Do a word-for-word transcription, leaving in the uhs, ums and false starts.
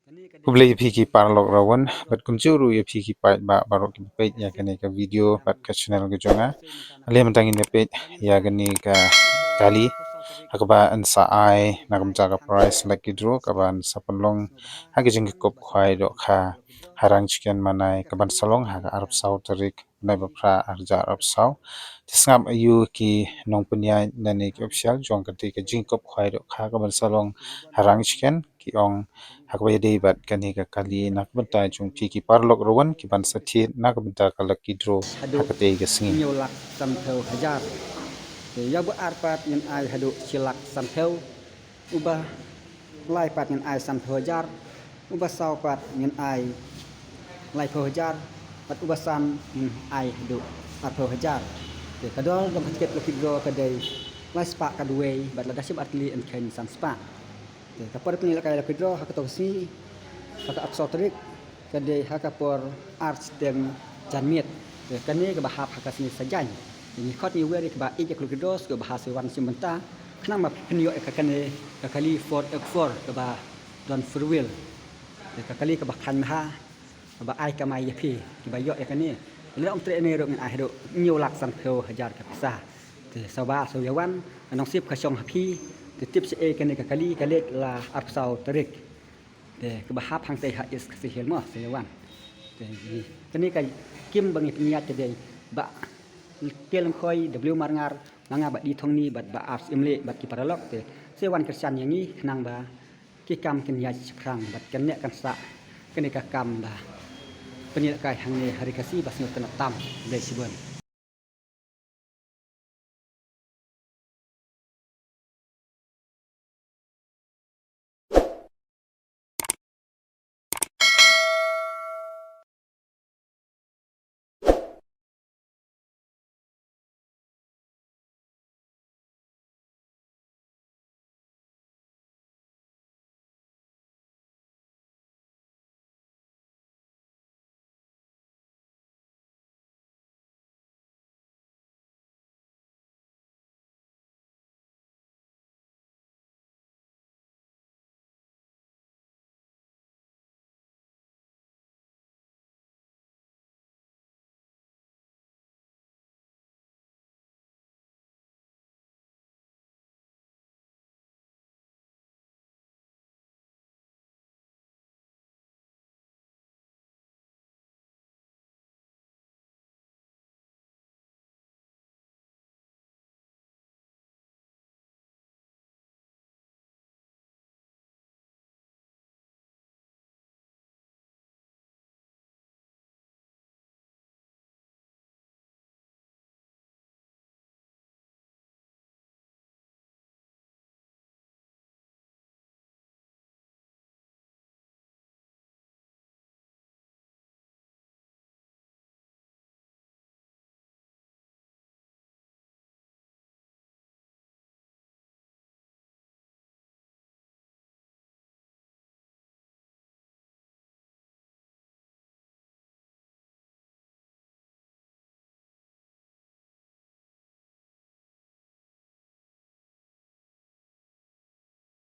Khublei ïa phi ki paralok rawan bad kumjuh ruh ïa phi ki paidbah baroh kiba peit ïa kane ka video bad ka channel ka jong nga. Ale mynta ngin ïa peit ïa kane ka kali ha kaba yn sa ai na ka bynta ka prize lucky draw kaba yn sa pynlong ha ka jingkop khwai dohkha ha Rangchicken Manai, kaban sa long ha ka arphew saw tarik bnai ba phra arhajar arphew saw. Te sngap aïu ki nongpynïaid lane ki official jong kane ka jingkop khwai dohkha kaban sa long ha Rangchicken, ki ong ha kaba ïadei bad kane ka kali na ka bynta jong phi ki paralok rawan kiban sa thied na ka bynta ka lucky draw ha katei ka sngi. Hynñiew lak sanphew hajar. Te ïa uba ar pat ngin ai haduh shi lak sanphew, uba lai pat ngin ai sanphew hajar, uba saw pat ngin ai laiphew hajar, bad uba san ngin ai haduh arphew hajar. Te ka dor jong ka tiket lucky draw ka dei lai spah ka duwai, bad lada shim artylli yn kheiñ san spah. Te ka por pynïaid lucky draw ha kato ka sngi, ha ka arphew saw tarik, ka dei ha ka por ar shiteng janmiet. Te kane kaba hap ha ka sngi Saitjaiñ. Te ngi khot ngi wer ïa kiba ïeit ïa ka lucky draw, shuh ba ha sa wan shim bynta, khnang ba phin ïoh ïa ka kane ka kali four X four kaba don four wheel. Te ka kali kaba khlaiñ bha, kaba ai kamai ïa phi kiba ïoh ïa kane. Lada ym treh ne ruh ngin ai haduh hynñiew lak sanphew hajar ka pisa. Te shuh ba shuh ïa wan, ka nongsip ka shong ha phi. Te tip shaei kane ka kali, ka leit la arphew saw tarik. Te kaba hap hangtei ha East Khasi Hills mo, shuh ïa wan. Te kane ka kim ba ngi pynïaid ka dei Bah T. Lyngkhoi, W. Marngar, ma nga Bah D. Thongni bad Bah R. Syiemlieh bad ki paralok. Te shuh ïa wan kyrshan ïa ngi khnang ba ki kam kin ïaid shaphrang bad kane kan sah kane ka kam ba pynïalehkai hangne ha Ri Khasi ba sngewtynnat tam. Khublei shibun.